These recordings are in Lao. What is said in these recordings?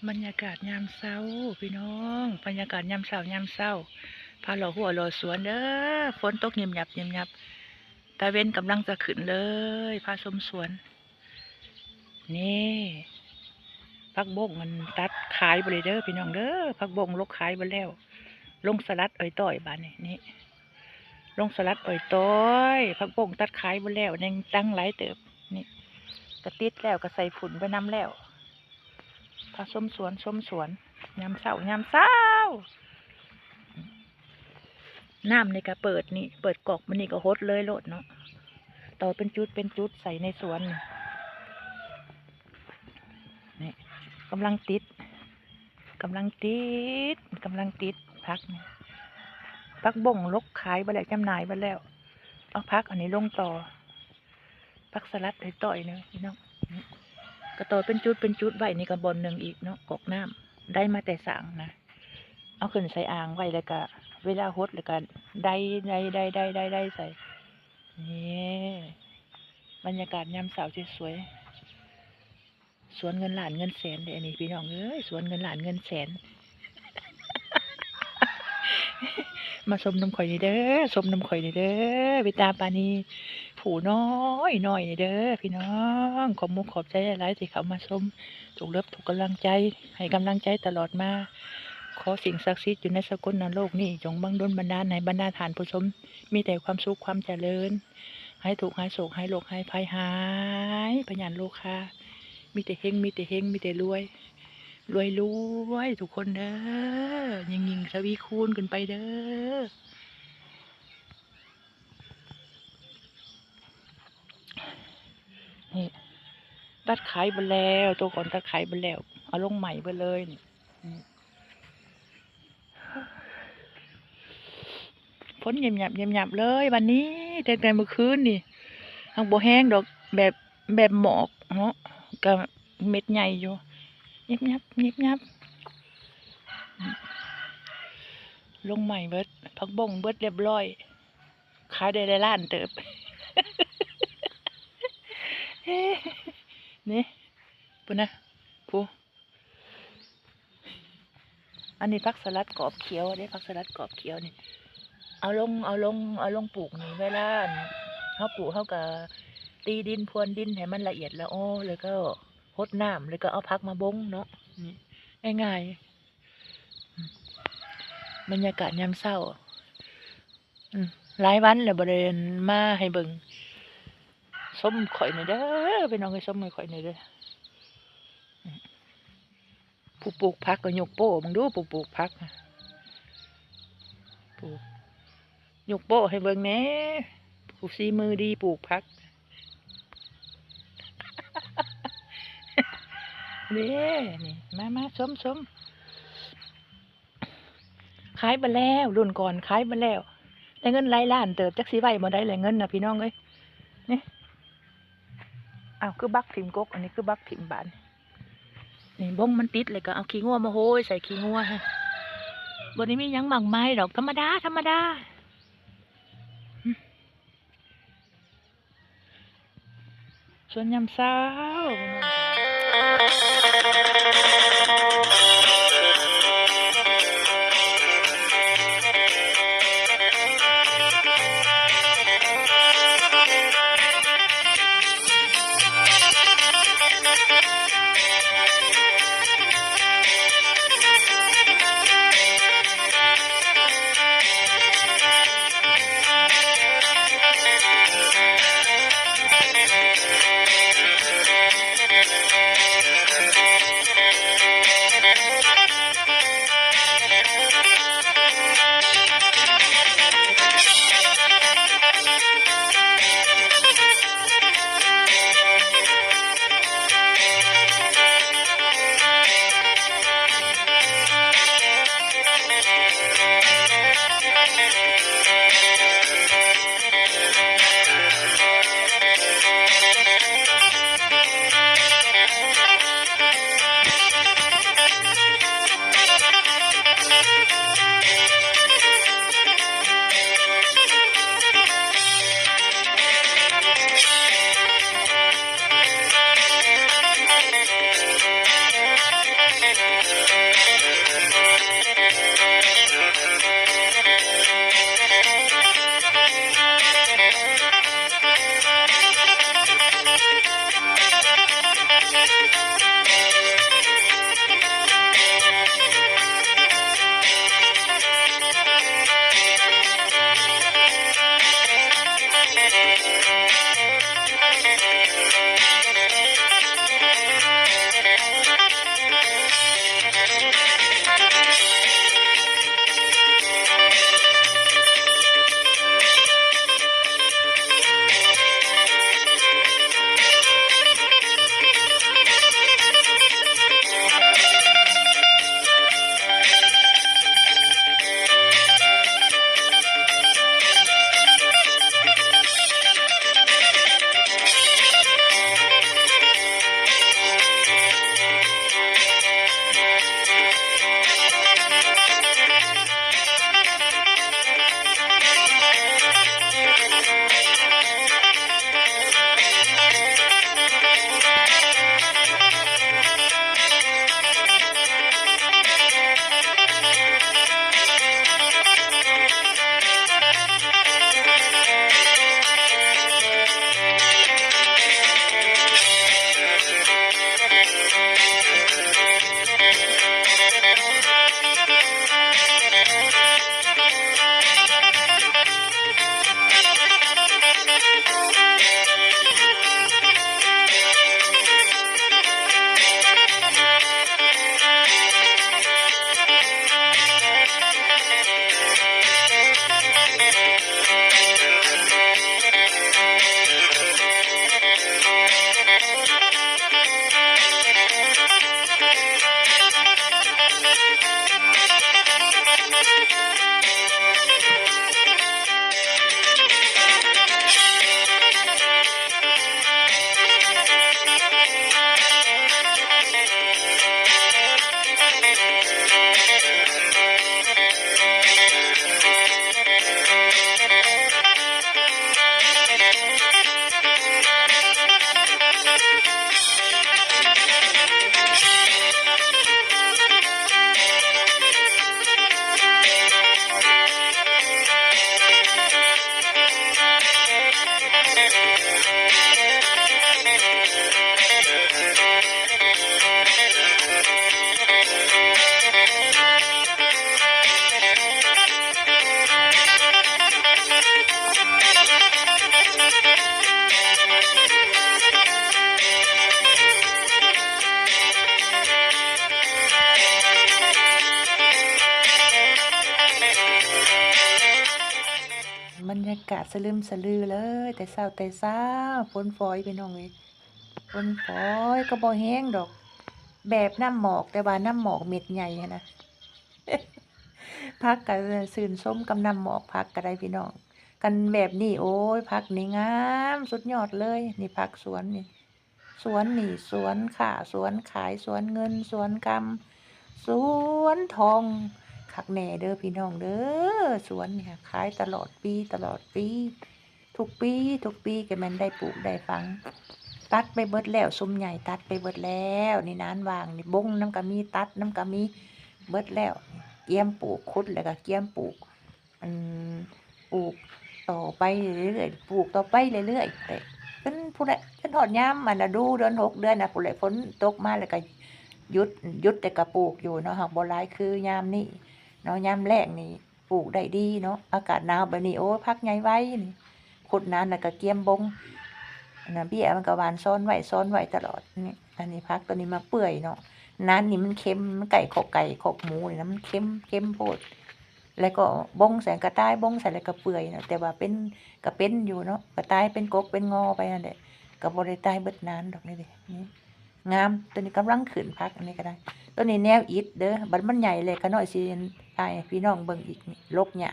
ບັນຍາກາດຍາມເຊົ້າພີ່ນ້ອງ, ບັນຍາກາດຍາມເຊົ້າ ຍາມເຊົ້າ ພາເລາະຮົ້ວເລາະສວນເດີ. ຝົນຕົກຍິບຍັບຍິບຍັບ, ຕາເວັນກຳລັງຈະຂຶ້ນເລີຍ, ພາຊົມສວນ. ນີ້ ຜັກບົ້ງມັນຕັດຂາຍເບິດເລີຍເດີພີ່ນ້ອງເດີ, ຜັກບົ້ງຫຼົກຂາຍເບິດແລ້ວ, ລົງສະຫຼັດອອຍຕ້ອຍບາດນີ້. ນີ້ ລົງສະຫຼັດອອຍຕ້ອຍ, ຜັກບົ້ງຕັດຂາຍເບິດແລ້ວ, ຍັງຕັ້ງຫຼາຍເຕີບ. ນີ້ ກະຕິດແລ້ວ ກະໃສ່ຝຸ່ນໄປນຳແລ້ວ. ພາຊົມສວນ ຊົມສວນ ຍາມເຊົ້າ ຍາມເຊົ້າ. ນ້ຳນີ້ກະເປີດນີ້ ເປີດກອກມັນນີ້ກະຫົດເລີຍໂລດເນາະ, ຕໍ່ເປັນຈຸດເປັນຈຸດໃສ່ໃນສວນນີ້. ນີ້ ກຳລັງຕິດ ກຳລັງຕິດ ກຳລັງຕິດຜັກນີ້. ຜັກບົ້ງຫຼົກຂາຍເບິດແລ້ວ ຈຳໜ່າຍເບິດແລ້ວ, ເອົາຜັກອັນນີ້ລົງຕໍ່. ຜັກສະຫຼັດໃຫ້ຕ້ອຍເດີພີ່ນ້ອງ. ນີ້ ກະຕໍ່ເປັນຈຸດເປັນຈຸດໄວ້ນີ້ກະບ່ອນໜຶ່ງອີກເນາະ, ກອກນ້ຳ ໄດ້ມາແຕ່ສ້າງນະ, ເອົາຂຶ້ນໃສ່ອ່າງໄວ້ ແລ້ວກະເວລາຫົດ ແລ້ວກະໄດ້ ໄດ້ ໄດ້ ໄດ້ ໄດ້ໃສ່. ນີ້ ບັນຍາກາດຍາມເຊົ້າສວຍໆ. ສວນເງິນລ້ານເງິນແສນເດ້ອັນນີ້ພີ່ນ້ອງເອີຍ, ສວນເງິນລ້ານເງິນແສນ. ມາຊົມນຳຂ້ອຍນີ້ເດີ, ຊົມນຳຂ້ອຍນີ້ເດີ, ວິຕາປານີຜູ້ນ້ອຍໆນີ້ເດີພີ່ນ້ອງ. ຂອບມຸກຂອບໃຈຫຼາຍໆທີ່ເຂົ້າມາຊົມ, ທຸກເລິບທຸກກຳລັງໃຈ ໃຫ້ກຳລັງໃຈຕະຫຼອດມາ. ຂໍສິ່ງສັກສິດຢູ່ໃນສະກົນນະໂລກນີ້ ຈົ່ງບັງດົນບັນດານໃຫ້ບັນດາທ່ານຜູ້ຊົມ ມີແຕ່ຄວາມສຸກຄວາມຈະເລີນ, ຫາຍທຸກຫາຍໂສກ ຫາຍໂລກຫາຍໄພ ຫາຍພະຍາດໂລຄາ. ມີແຕ່ເຮັງ ມີແຕ່ເຮັງ ມີແຕ່ລວຍ ລວຍໆ ທຸກຄົນເດີ, ຍິ່ງໆ ທະວີຄູນຂຶ້ນໄປເດີ. ນີ້ ຕັດຂາຍເບິດແລ້ວ, ໂຕກ່ອນຕັດຂາຍເບິດແລ້ວ, ເອົາລົງໃໝ່ເບິດເລີຍນີ້. ຝົນຫຍາບໆ ຫຍາບໆເລີຍບາດນີ້, ຕັ້ງແຕ່ມື້ຄືນນີ້ ຫາກບໍ່ແຮງດອກ, ແບບ ແບບໝອກເນາະ, ກະເມັດໃຫຍ່ຢູ່. ຫຍາບໆ ຫຍາບໆ ລົງໃໝ່ເບິດ, ຜັກບົ້ງເບິດລຽບລ້ອຍ, ຂາຍໄດ້ຫຼາຍລ້ານເຕີບ. ນີ້ ພຸ້ນນະ ພຸ້ນ. ອັນນີ້ຜັກສະຫຼັດກອບຂຽວເດ້, ຜັກສະຫຼັດກອບຂຽວນີ້ ເອົາລົງ ເອົາລົງ ເອົາລົງປູກນີ້, ເວລາ ອັນ ເຮົາປູກ ເຮົາກະຕີດິນ ພວນດິນໃຫ້ມັນລະອຽດລະອໍ ແລ້ວກໍຫົດນ້ຳ ແລ້ວກໍເອົາຜັກມາບົງເນາະ. ນີ້ ງ່າຍໆ ບັນຍາກາດຍາມເຊົ້າ. ອືມ ຫຼາຍວັນແລ້ວບໍ່ໄດ້ມາໃຫ້ເບິ່ງ. ຊົມຂ້ອຍແດ່ເດີພີ່ນ້ອງເອີຍ, ຊົມໃຫ້ຂ້ອຍແດ່ເດີ. ຜູ້ປູກຜັກກໍຍົກໂປ້ເບິ່ງດູ, ຜູ້ປູກຜັກ ປູກ ຍົກໂປ້ໃຫ້ເບິ່ງແດ່, ຜູ້ສີມືດີປູກຜັກ. ເດ້ ນີ້ ມາ ມາ ຊົມ ຊົມ. ຂາຍເບິດແລ້ວ, ລຸ້ນກ່ອນຂາຍເບິດແລ້ວ, ໄດ້ເງິນຫຼາຍລ້ານເຕີບ, ຈັກຊິໄວ້ບ່ອນໃດແຫຼະເງິນນະ ພີ່ນ້ອງເອີຍ. ນີ້ ອ້າວ ຄືບັກຖິ້ມກົກ, ອັນນີ້ຄືບັກຖິ້ມບາດ. ນີ້ ບົງມັນຕິດ ແລ້ວກໍເອົາຂີ້ງົວມາໂຮຍໃສ່ຂີ້ງົວ. ບໍ່ໄດ້ມີຫຍັງມາກມາຍດອກ, ທຳມະດາ ທຳມະດາ. ສວນຍາມເຊົ້າ. ບັນຍາກາດສະລຶມສະລືເລີຍ ແຕ່ເຊົ້າແຕ່ເຊົ້າ ຝົນຝອຍພີ່ນ້ອງເອີຍ ຝົນຝອຍກໍບໍ່ແຮງດອກ ແບບນ້ຳໝອກ ແຕ່ວ່ານ້ຳໝອກເມັດໃຫຍ່ຫັ້ນນະ ຜັກກໍຊື່ນຊົມກັບນ້ຳໝອກຜັກກໍໄດ້ພີ່ນ້ອງ ຄັນແບບນີ້ ໂອ້ຍ ຜັກນີ້ງາມສຸດຍອດເລີຍ ນີ້ຜັກສວນນີ້ ສວນໜີ້ ສວນຄ້າ ສວນຂາຍ ສວນເງິນ ສວນຄຳ ສວນທອງ ຄັກແນ່ເດີພີ່ນ້ອງເດີ ສວນນີ້ຂາຍຕະຫຼອດປີຕະຫຼອດປີ ທຸກປີທຸກປີກໍແມ່ນໄດ້ປູກໄດ້ຝັງ ຕັດໄປເບິດແລ້ວ ຊຸມໃຫຍ່ຕັດໄປເບິດແລ້ວ ນີ້ນານວ່າງນີ້ ບົງນຳກໍມີ ຕັດນຳກໍມີ ເບິດແລ້ວ ກຽມປູກ ຂຸດແລ້ວກໍກຽມປູກ ອັນ ປູກຕໍ່ໄປເລື້ອຍໆ ປູກຕໍ່ໄປເລື້ອຍໆ ແຕ່ຈົນພຸ້ນແຫຼະ ຈົນຮອດຍາມອັນນະ ດູເດືອນຫົກເດືອນນະ ພຸ້ນແຫຼະ ຝົນຕົກມາແລ້ວກໍຢຸດ ຢຸດແຕ່ກໍປູກຢູ່ເນາະ ຫາກບໍ່ຫຼາຍຄືຍາມນີ້ເນາະ ຍາມແລ້ງນີ້ປູກໄດ້ດີເນາະ ອາກາດໜາວແບບນີ້ ໂອ້ຍ ຜັກໃຫຍ່ໄວນີ້ ຂຸດນານແລ້ວກໍກຽມບົງ ອັນນະ ເບ້ຍມັນກໍຫວ່ານຊ້ອນໄວ້ ຊ້ອນໄວ້ຕະຫຼອດນີ້ ອັນນີ້ຜັກຕົວນີ້ມາເປື່ອຍເນາະ ນານນີ້ມັນເຄັມ ມັນໃກ້ຄອກໄກ່ຄອກໝູນີ້ນະ ມັນເຄັມ ເຄັມໂພດ ແລ້ວກໍບົງໃສ່ ກະຕ່າຍບົງໃສ່ແລ້ວກໍເປື່ອຍເນາະ ແຕ່ວ່າເປັນ ກໍເປັນຢູ່ເນາະ ກະຕ່າຍເປັນກົກເປັນງໍໄປຫັ້ນແຫຼະ ກໍບໍ່ໄດ້ຕາຍເບິດນານດອກ ນີ້ເດ້ ນີ້ງາມ ຕົວນີ້ກຳລັງຂຶ້ນ ຜັກອັນນີ້ກໍໄດ້ ຕົວນີ້ແນວອິດເດີ ບັດມັນໃຫຍ່ແລ້ວຂ້ານ້ອຍຊິຖ່າຍໃຫ້ພີ່ນ້ອງເບິ່ງອີກ ນີ້ລົກຫຍ້າ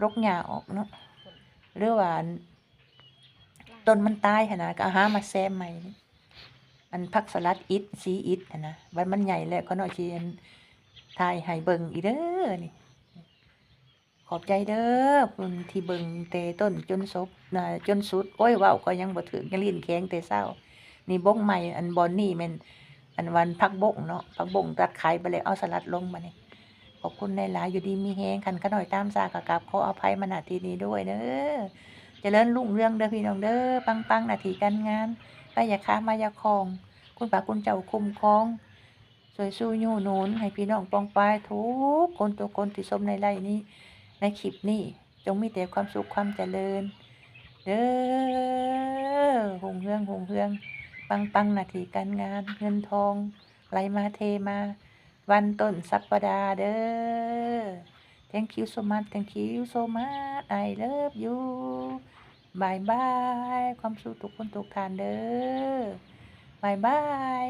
ລົກຫຍ້າອອກເນາະ ຫຼືວ່າ ຕົ້ນມັນຕາຍຫັ້ນນະ ກໍເອົາຫາມາແຊມໃໝ່ ອັນຜັກສະຫຼັດອິດ ສີອິດຫັ້ນນະ ບັດມັນໃຫຍ່ແລ້ວຂ້ານ້ອຍຊິ ອັນ ຖ່າຍໃຫ້ເບິ່ງອີກເດີນີ້ ຂອບໃຈເດີ ຜູ້ທີ່ເບິ່ງແຕ່ຕົ້ນຈົນສົບ ນະ ຈົນສຸດ ໂອ້ຍ ເວົ້າກໍຍັງບໍ່ຖືກ ຍັງລີ້ນແຂງແຕ່ເຊົ້າ ນີ້ບົງໃໝ່ ອັນບ່ອນນີ້ແມ່ນ ອັນວ່າຜັກບົ້ງເນາະ ຜັກບົ້ງຕັດຂາຍໄປແລ້ວ ເອົາສະຫຼັດລົງບາດນີ້ ຂອບຄຸນຫຼາຍໆ ຢູ່ດີມີແຮງ ຄັນຂ້ານ້ອຍຕາມຊ້າກໍກາບຂໍອະໄພມາ ນະ ທີ່ນີ້ດ້ວຍເດີ ຈະເລີນຮຸ່ງເຮືອງເດີພີ່ນ້ອງເດີ ປັງໆ ໜ້າທີ່ການງານ ໄປຢ່າຄ້າມາຢ່າຄອງ ຄຸນພະຄຸນເຈົ້າຄຸ້ມຄອງ ຊ່ວຍຊູຍູ້ໜູນໃຫ້ພີ່ນ້ອງປ້ອງປາຍທຸກຄົນທຸກຄົນທີ່ຊົມໃນໄລຟ໌ນີ້ ໃນຄລິບນີ້ ຈົ່ງມີແຕ່ຄວາມສຸກຄວາມຈະເລີນເດີ ຮຸ່ງເຮືອງຮຸ່ງເຮືອງ ປັງໆ ໜ້າທີ່ການງານ ເງິນທອງໄຫຼມາເທມາ ວັນຕົ້ນສັບປະດາເດີ Thank you so much Thank you so much I love you ບາຍບາຍ ຄວາມສຸກທຸກຄົນທຸກທ່ານເດີ ບາຍບາຍ.